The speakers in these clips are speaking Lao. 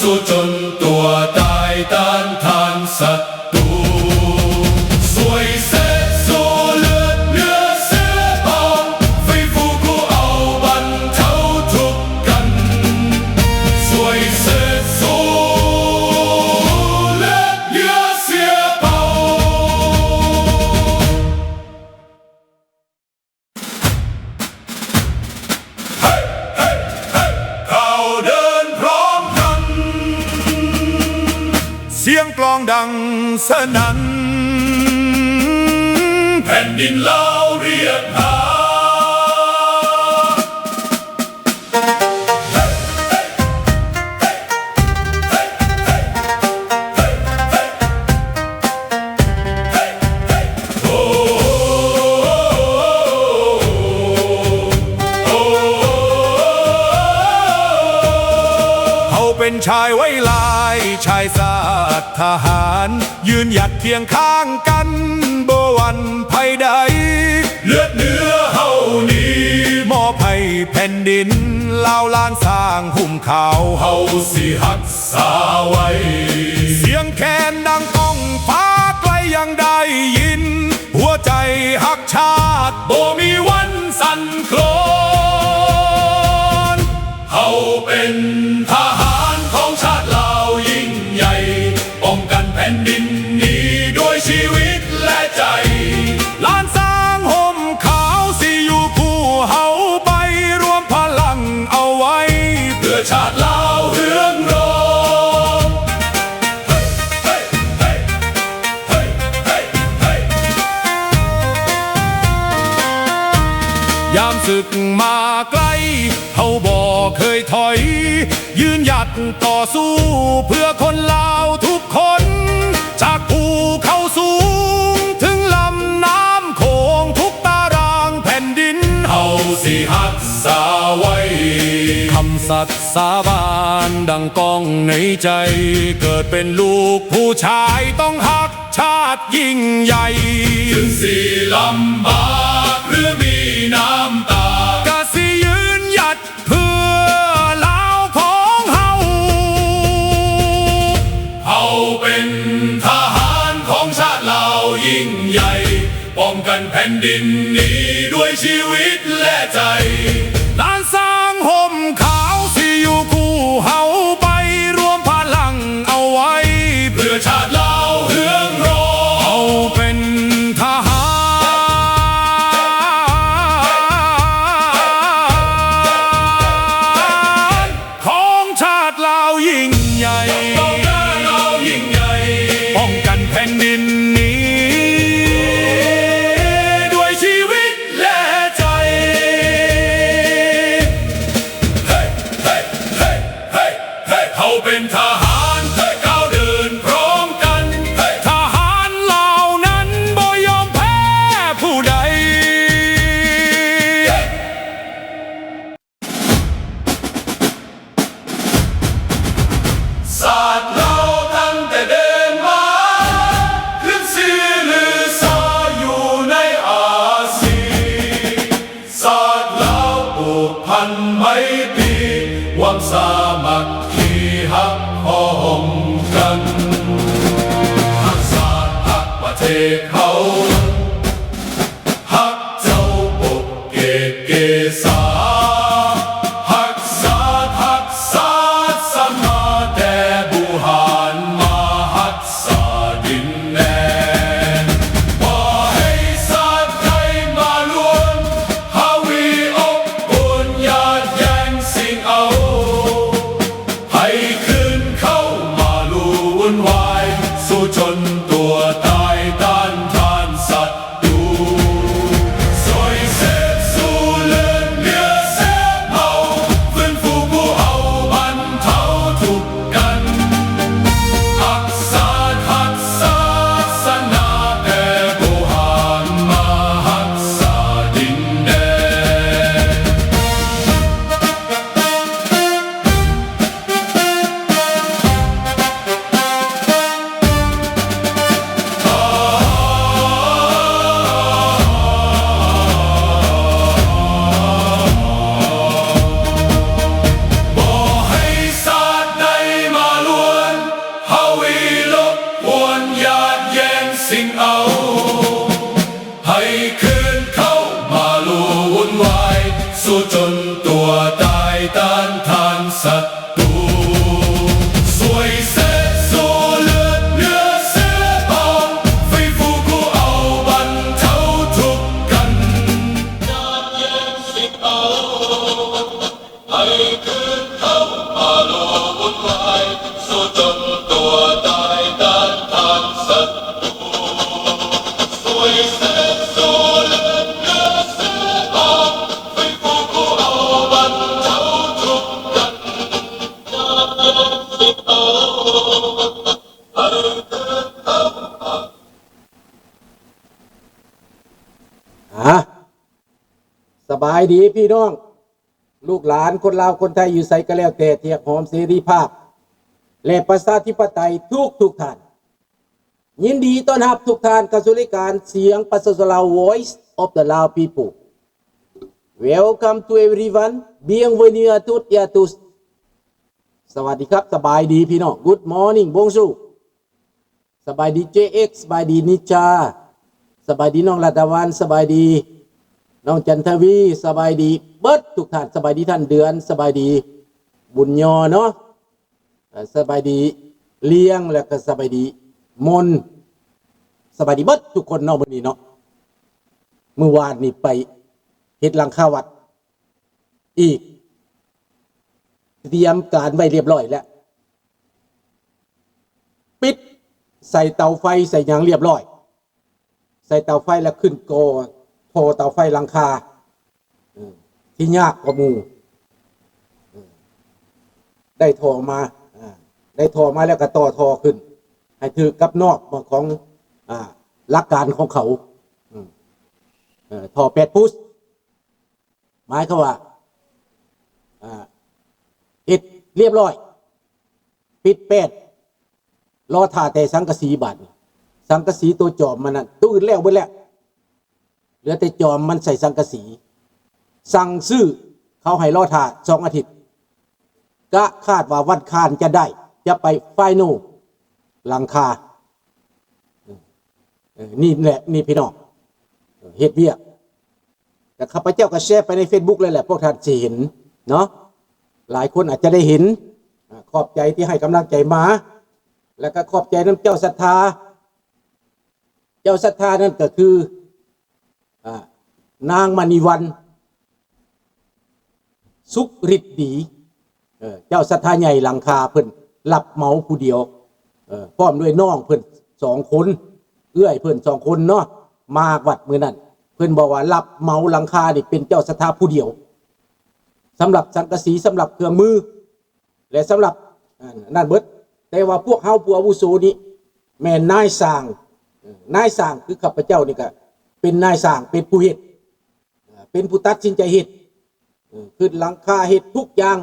สู้จนตัวตายต้านทานศัตรู สวยเสร็จสู้เลือดเนื้อเสียเปล่า ไฟฟูกูเอาบรรเทาทุกข์กัน สวยเสร็จสู้เลือดเนื้อเสียเปล่า เฮ้ย เฮ้ย เฮ้ย ก้าวเดินพร้อมกัน เสียงกลองดังสนั่น แผ่นดินลาวเรียกหา เฮาเป็นชายไว้ลาย ชายชาติทหาร ยืนหยัดเคียงข้างกัน บ่หวั่นภัยใด เลือดเนื้อเฮานี้ มอบให้แผ่นดิน ลาวล้านช้างหุ้มขาว เฮาสิฮักษาไว้ เสียงแคนดังก้องฟ้าไกลยังได้ยิน หัวใจฮักชาติ บ่มีวันสั่นคลอน เฮาเป็นทหารของชาติลาวยิ่งใหญ่ ป้องกันแผ่นดินนี้ด้วยชีวิตและใจ ล้านช้างห่มขาวสิอยู่คู่เฮาไป รวมพลังเอาไว้ เพื่อชาติลาวเฮืองรอง ยามศึกมาใกล้ เฮาบ่เคยถอย ยืนหยัดต่อสู้เพื่อคนลาวทุกคน จากภูเขาสูงถึงลำน้ำโขง ทุกตารางแผ่นดิน เฮาสิฮักษาไว้ คำสัตย์สาบานดังก้องในใจ เกิดเป็นลูกผู้ชายต้องฮัก ชาติยิ่งใหญ่ ถึงสิลำบากหรือมีน้ำตา กะสิยืนหยัดเพื่อลาวของเฮา เฮาเป็นทหารของชาติลาวยิ่งใหญ่ ป้องกันแผ่นดินนี้ด้วยชีวิตและใจ ล้านช้างห่มขาวสิอยู่คู่เฮาไป รวมพลังเอาไว้ เพื่อชาติลาวเฮืองรอง เฮาเป็นทหาร ของชาติลาวยิ่งใหญ่ ป้องกันแผ่นดินนี้ ด้วยชีวิตและใจ เฮาเป็นทหาร ก้าวเดินพร้อมกัน ทหารเหล่านั้นบ่ยอมแพ้ผู้ใด ชาติลาวตั้งแต่เดินมา ขึ้นชื่อลือชาอยู่ในอาเซียน ชาติลาวผูกพันไมตรี ความสามัคคีฮักพ้องกัน ฮักชาติฮักประเทศเฮา ฮักเจ้าปกเกตเกษา ฮักชาติฮักศาสนา แต่บู่ฮานมาฮักษาดินแดน บ่ให้ชาติใดมารวม ฮาวีอบอุ่นอย่าแย่งชิงเอา ให้คืนเข้ามาลู่วุ่นวาย สู้จนตัวตายต้านทาน ໃຫ້ດີພີ່ນ້ອງ ລູກຫຼານຄົນລາວຄົນໄທຢູ່ໃສກໍແລ້ວແຕ່ ທີ່ຮັກຫອມເສລີພາບ ແລະ ປະຊາທິປະໄຕທຸກໆທ່ານ. ຍິນດີຕ້ອນຮັບທຸກທ່ານເຂົ້າສູ່ລາຍການສຽງປະຊາຊົນລາວ Voice of the Lao People. Welcome to everyone. Bienvenue à toutes et à tous. ສະຫວັດດີຄັບ ສະບາຍດີພີ່ນ້ອງ Good morning Bonjour. ສະບາຍດີ ເຈເອັກ ສະບາຍດີນິດຈາ ສະບາຍດີນ້ອງລາດດາວັນ ສະບາຍດີນ້ອງຈັນທະວີ ສະບາຍດີເບິດທຸກທ່ານ ສະບາຍດີທ່ານເດືອນ ສະບາຍດີບຸນຍໍເນາະ ເອີ ສະບາຍດີລຽງ ແລ້ວກໍສະບາຍດີມົນ ສະບາຍດີເບິດທຸກຄົນເນາະ ມື້ນີ້ເນາະ. ມື້ວານນີ້ໄປເຮັດຫຼັງຄາວັດ ອີກ ຕຽມການໄວ້ລຽບຮ້ອຍແລ້ວ ປິດໃສ່ເຕົາໄຟໃສ່ຫຍັງລຽບຮ້ອຍ ໃສ່ເຕົາໄຟແລ້ວຂຶ້ນກໍ່ທໍ່ເຕົາໄຟຫຼັງຄາ ເອີ ທີ່ຍາກກວ່າໝູ່ ເອີ ໄດ້ທໍ່ມາ ອາ ໄດ້ທໍ່ມາແລ້ວກໍຕໍ່ທໍ່ຂຶ້ນ ໃຫ້ຖືກກັບນອບຂອງ ອາ ຫຼັກການຂອງເຂົາ ເອີ ທໍ່ແປດຟຸດ ໝາຍຄວາມວ່າ ອາ ເຮັດລຽບຮ້ອຍ ປິດແປດ ລໍຖ້າແຕ່ສັງກະສີບາດນີ້ ສັງກະສີໂຕຈອມມັນນັ້ນ ໂຕອື່ນແລ້ວເບິດແລ້ວ ເຫຼືອແຕ່ຈອມມັນໃສ່ສັງກະສີ ສັ່ງຊື້ ເຂົາໃຫ້ລໍຖ້າສອງອາທິດ ກະຄາດວ່າວັນຄານຈະໄດ້ ຈະໄປໄຟນອລຫຼັງຄາ ເອີ ນີ້ແຫຼະ ນີ້ພີ່ນ້ອງ ເຮັດວຽກ ແຕ່ຂ້າພະເຈົ້າກໍແຊໄປໃນເຟສບຸກແລ້ວແຫຼະ ພວກທ່ານຊິເຫັນເນາະ ຫຼາຍຄົນອາດຈະໄດ້ເຫັນ ອາ ຂອບໃຈທີ່ໃຫ້ກຳລັງໃຈມາ ແລ້ວກໍຂອບໃຈນຳເຈົ້າສັດທາ ເຈົ້າສັດທານັ້ນກໍຄື ອາ ນາງມະນີວັນ ສຸກລິດດີ ເອີ ເຈົ້າສັດທາໃຫຍ່ຫຼັງຄາ ເພິ່ນຮັບເໝົາຜູ້ດຽວ ເອີ ພ້ອມດ້ວຍນ້ອງເພິ່ນສອງຄົນ ເອື້ອຍເພິ່ນສອງຄົນເນາະ ມາວັດມື້ນັ້ນ ເພິ່ນບອກວ່າຮັບເໝົາຫຼັງຄານີ້ເປັນເຈົ້າສັດທາຜູ້ດຽວ ສຳລັບສັງກະສີ ສຳລັບເຄື່ອງມື ແລະ ສຳລັບ ອັນນັ້ນເບິດ ແຕ່ວ່າພວກເຮົາຜູ້ອາວຸໂສນີ້ແມ່ນນາຍຊ່າງ ເອີ ນາຍຊ່າງຄືຂ້າພະເຈົ້ານີ້ກະເປັນນາຍຊ່າງ ເປັນຜູ້ເຮັດ ເປັນຜູ້ຕັດສິນໃຈເຮັດ ເອີ ຂຶ້ນຫຼັງຄາ ເຮັດທຸກຢ່າງ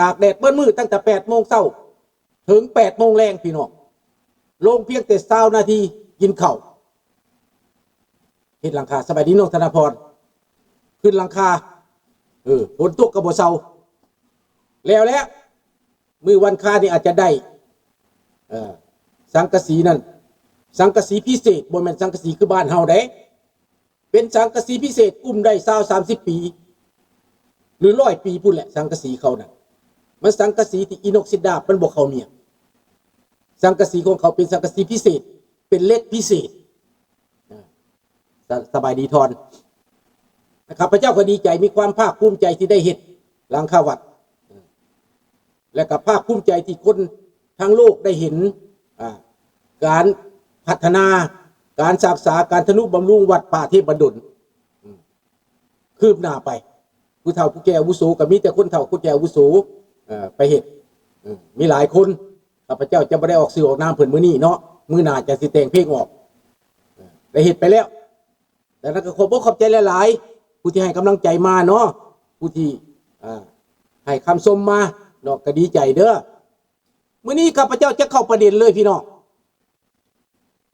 ຕາກແດດເບິດມື້ ຕັ້ງແຕ່ແປດໂມງເຊົ້າເຖິງແປດໂມງແລງ ພີ່ນ້ອງ ລົງພຽງແຕ່ຊາວນາທີ ກິນເຂົ້າ ເຮັດຫຼັງຄາ ສະບາຍດີນ້ອງທະນາພອນ ຂຶ້ນຫຼັງຄາ ເອີ ຝົນຕົກກໍບໍ່ເຊົາ ແລ້ວແຫຼະ ມື້ວັນຄານນີ້ອາດຈະໄດ້ ເອີ ສັງກະສີນັ້ນ ສັງກະສີພິເສດ ບໍ່ແມ່ນສັງກະສີຄືບ້ານເຮົາເດ້ ເປັນສັງກະສີພິເສດ ກຸ້ມໄດ້ຊາວ ສາມສິບປີ ຫຼື ຮ້ອຍປີພຸ້ນແຫຼະ ສັງກະສີເຂົານັ້ນ ມັນສັງກະສີທີ່ອີໂນກຊິດດາບ ມັນບໍ່ເຂົ້າໝຽກ ສັງກະສີຂອງເຂົາເປັນສັງກະສີພິເສດ ເປັນເຫຼັກພິເສດ ອາ ສະ ສະບາຍດີທອນ ຂ້າພະເຈົ້າກໍດີໃຈ ມີຄວາມພາກພູມໃຈທີ່ໄດ້ເຮັດຫຼັງຄາວັດ ແລະກໍພາກພູມໃຈທີ່ຄົນທັງໂລກໄດ້ເຫັນ ອາ ການພັດທະນາ ການຮັກສາ ການທະນຸບຳລຸງວັດປ່າເທບບັນດົນ ອາ ຄືບໜ້າໄປ ຜູ້ເຖົ້າຜູ້ແກ່ອາວຸໂສ ກໍມີແຕ່ຄົນເຖົ້າຄົນແກ່ອາວຸໂສ ເອີ ໄປເຮັດ ເອີ ມີຫຼາຍຄົນ ຂ້າພະເຈົ້າຈະບໍ່ໄດ້ອອກຊື່ອອກນາມເພິ່ນມື້ນີ້ເນາະ ມື້ໜ້າຈະຊິແຕ່ງເພງອອກ ເອີ ໄດ້ເຮັດໄປແລ້ວ ດັ່ງນັ້ນກໍຂອບອົກຂອບໃຈຫຼາຍໆ ຜູ້ທີ່ໃຫ້ກຳລັງໃຈມາເນາະ ຜູ້ທີ່ ເອີ ໃຫ້ຄຳຊົມມາເນາະ ກໍດີໃຈເດີ. ມື້ນີ້ຂ້າພະເຈົ້າຈະເຂົ້າປະເດັນເລີຍພີ່ນ້ອງ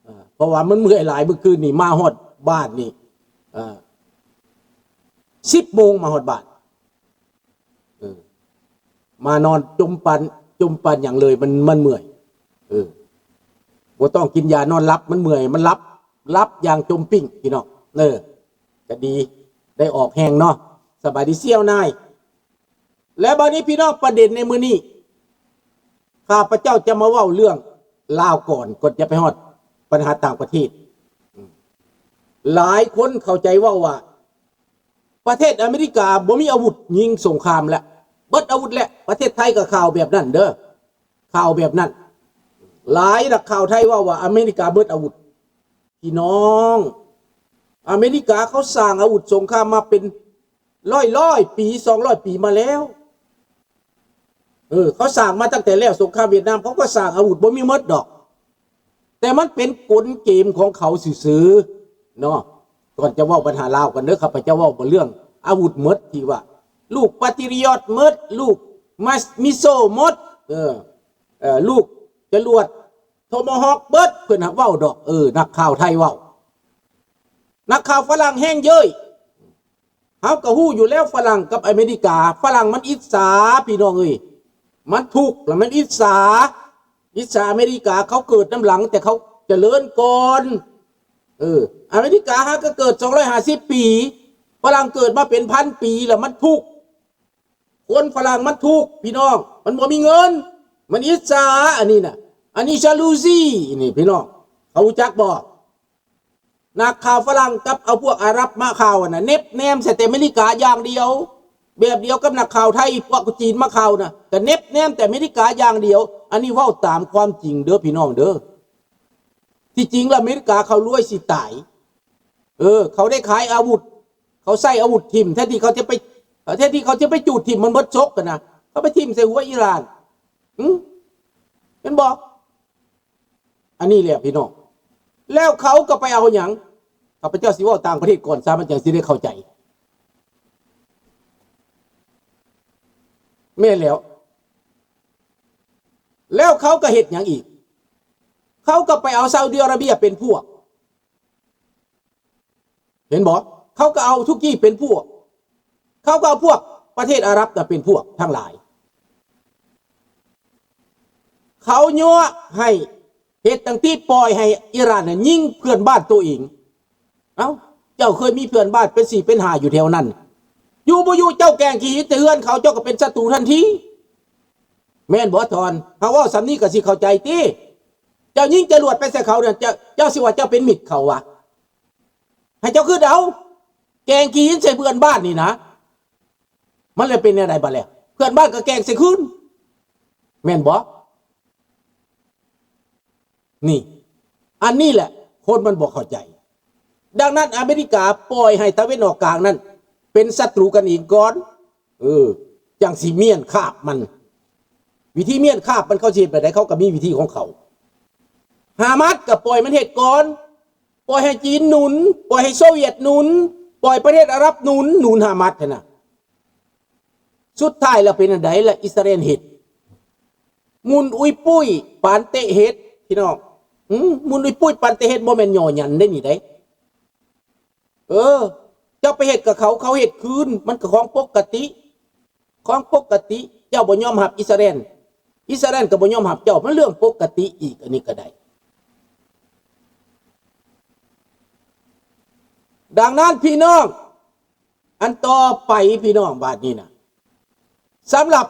ເອີ ເພາະວ່າມັນເມື່ອຍຫຼາຍ ມື້ຄືນນີ້ມາຮອດບ້ານນີ້ ເອີ ສິບໂມງມາຮອດບ້ານ ເອີ ມານອນຈົມປານ ຈົມປານຫຍັງເລີຍ ມັນ ມັນເມື່ອຍ ເອີ ບໍ່ຕ້ອງກິນຢານອນຫຼັບ ມັນເມື່ອຍ ມັນຫຼັບ ຫຼັບຢ່າງຈົມປີ້ງ ພີ່ນ້ອງ ເອີ ກະດີ ໄດ້ອອກແຮງເນາະ ສະບາຍດີສ່ຽວນາຍ. ແລະ ບາດນີ້ພີ່ນ້ອງ ປະເດັນໃນມື້ນີ້ ຂ້າພະເຈົ້າຈະມາເວົ້າເລື່ອງລາວກ່ອນ ກ່ອນຈະໄປຮອດບັນຫາຕ່າງປະເທດ. ຫຼາຍຄົນເຂົ້າໃຈເວົ້າວ່າ ປະເທດອາເມລິກາບໍ່ມີອາວຸດຍິງສົງຄາມແລ້ວ ເບິດອາວຸດແລ້ວ ປະເທດໄທກໍຂ່າວແບບນັ້ນເດີ ຂ່າວແບບນັ້ນ ຫຼາຍນັກຂ່າວໄທເວົ້າວ່າອາເມລິກາເບິດອາວຸດ. ພີ່ນ້ອງ ອາເມລິກາເຂົາສ້າງອາວຸດສົງຄາມມາເປັນຮ້ອຍໆປີ ສອງຮ້ອຍປີມາແລ້ວ ເອີ ເຂົາສ້າງມາຕັ້ງແຕ່ແລ້ວ ສົງຄາມຫວຽດນາມ ເຂົາກໍສ້າງອາວຸດ ບໍ່ມີໝົດດອກ ແຕ່ມັນເປັນກົນເກມຂອງເຂົາຊື່ໆເນາະ. ກ່ອນຈະເວົ້າບັນຫາລາວກັນເດີ ຂ້າພະເຈົ້າເວົ້າເລື່ອງ ອາວຸດໝົດ ທີ່ວ່າລູກປາຕຣິອອດໝົດ ລູກມາ ມິສເຊິລໝົດ ເອີ ເອີ ລູກຈະຫຼວດໂທມາຮອກເບິດ ເພິ່ນຫາເວົ້າດອກ ເອີ ນັກຂ່າວໄທເວົ້າ ນັກຂ່າວຝຣັ່ງແຮ່ງເຍີ້ຍ. ເຮົາກໍຮູ້ຢູ່ແລ້ວຝຣັ່ງກັບອາເມລິກາ ຝຣັ່ງມັນອິດສາພີ່ນ້ອງເອີຍ ມັນທຸກ ແລ້ວມັນອິດສາ ອິດສາອາເມລິກາ ເຂົາເກີດນຳຫຼັງ ແຕ່ເຂົາຈະເລີນກ່ອນ ເອີ ອາເມລິກາຫາກໍເກີດສອງຮ້ອຍຫ້າສິບປີ ຝຣັ່ງເກີດມາເປັນພັນປີ ແລ້ວມັນທຸກ ຄົນຝຣັ່ງມັນທຸກພີ່ນ້ອງ ມັນບໍ່ມີເງິນ ມັນອິດສາ ອັນນີ້ນະ ອັນນີ້ jalousie ນີ້ພີ່ນ້ອງ ເຂົາຮູ້ຈັກບໍ່? ນັກຂ່າວຝຣັ່ງກັບເອົາພວກອາຣັບມາຂ່າວຫັ້ນນະ ເນັບແນມໃສ່ແຕ່ອາເມລິກາຢ່າງດຽວ ແບບດຽວກັບນັກຂ່າວໄທ ພວກຈີນມາຂ່າວນະ ກໍເນັບແນມແຕ່ອາເມລິກາຢ່າງດຽວ. ອັນນີ້ເວົ້າຕາມຄວາມຈິງເດີພີ່ນ້ອງເດີ. ທີ່ຈິງແລ້ວອາເມລິກາເຂົາລວຍຊິຕາຍ. ເອີ ເຂົາໄດ້ຂາຍອາວຸດ ເຂົາໃຊ້ອາວຸດຖິ້ມ ແທນທີ່ເຂົາຈະໄປ ແທນທີ່ເຂົາຈະໄປຈູດຖິ້ມມັນເບິດສົກຫັ້ນນະ ເຂົາໄປຖິ້ມໃສ່ຫົວອີຣານ. ຫື ເຫັນບໍ່? ອັນນີ້ແຫຼະພີ່ນ້ອງ ແລ້ວເຂົາກໍໄປເອົາຫຍັງ? ຂ້າພະເຈົ້າຊິເວົ້າຕ່າງປະເທດກ່ອນຊະ ມັນຈັ່ງຊິໄດ້ເຂົ້າໃຈ. ແມ່ນແລ້ວ ແລ້ວເຂົາກໍເຮັດຫຍັງອີກ? ເຂົາກໍໄປເອົາຊາອຸດີອາຣາເບຍເປັນພວກ. ເຫັນບໍ່? ເຂົາກໍເອົາຕຸກກີເປັນພວກ ເຂົາກໍເອົາພວກປະເທດອາຣັບນະເປັນພວກທັງຫຼາຍ. ເຂົາຍົວະໃຫ້ເຮັດຈັ່ງຊີ້ ປ່ອຍໃຫ້ອີຣານນະຍິງເພື່ອນບ້ານໂຕເອງ. ເອົ້າ ເຈົ້າເຄີຍມີເພື່ອນບ້ານເປັນສີ່ເປັນຫ້າຢູ່ແຖວນັ້ນ ຢູ່ບໍ່ຢູ່ເຈົ້າແກງຂີ້ຫີນໃສ່ເຮືອນເຂົາ ເຈົ້າກໍເປັນສັດຕູທັນທີ ແມ່ນບໍ່ທອນ? ເຮົາເວົ້າສ່ຳນີ້ກໍຊິເຂົ້າໃຈຕິ? ເຈົ້າຍິງຈະຫຼວດໄປໃສ່ເຂົານັ້ນ ເຈົ້າ ເຈົ້າຊິວ່າເຈົ້າເປັນມິດເຂົາຫວາ? ໃຫ້ເຈົ້າຄິດເອົາ ແກງຂີ້ຫີນໃສ່ເພື່ອນບ້ານນີ້ນະ ມັນລະເປັນແນວໃດບາດແລ້ວ? ເພື່ອນບ້ານກໍແກງໃສ່ຄືນ ແມ່ນບໍ່? ນີ້ ອັນນີ້ແຫຼະຄົນມັນບໍ່ເຂົ້າໃຈ. ດັ່ງນັ້ນອາເມລິກາປ່ອຍໃຫ້ຕາເວັນອອກກາງນັ້ນເປັນສັດຕູກັນເອງກ່ອນ ເອີ ຈັ່ງຊິມ້ຽນຄາບມັນ. ວິທີມ້ຽນຄາບມັນ ເຂົາຊິເຮັດແບບໃດ ເຂົາກໍມີວິທີຂອງເຂົາ. ຮາມາສກໍປ່ອຍມັນເຮັດກ່ອນ ປ່ອຍໃຫ້ຈີນໜູນ ປ່ອຍໃຫ້ໂຊວຽດໜູນ ປ່ອຍປະເທດອາຣັບໜູນ ໜູນຮາມາສຫັ້ນນະ. ສຸດທ້າຍແລ້ວເປັນອັນໃດລະ? ອິດສະຣາເອນເຮັດ ໝຸ່ນອຸຍປຸ້ຍປານເຕະເຫັດ ພີ່ນ້ອງ. ຫື ໝຸ່ນອຸຍປຸ້ຍປານເຕະເຫັດ ບໍ່ແມ່ນຍໍຍັນເດ້ນີ້ເດ້. ເອີ ເຈົ້າໄປເຮັດກັບເຂົາ ເຂົາເຮັດຄືນ ມັນກໍຂອງປົກກະຕິ ຂອງປົກກະຕິ. ເຈົ້າບໍ່ຍອມຮັບອິດສະຣາເອນ ອິດສະຣາເອນກໍບໍ່ຍອມຮັບເຈົ້າ ມັນເລື່ອງປົກກະຕິອີກ ອັນນີ້ກໍໄດ້. ດັ່ງນັ້ນພີ່ນ້ອງ ອັນຕໍ່ໄປພີ່ນ້ອງ ບາດນີ້ນະ ສຳລັບ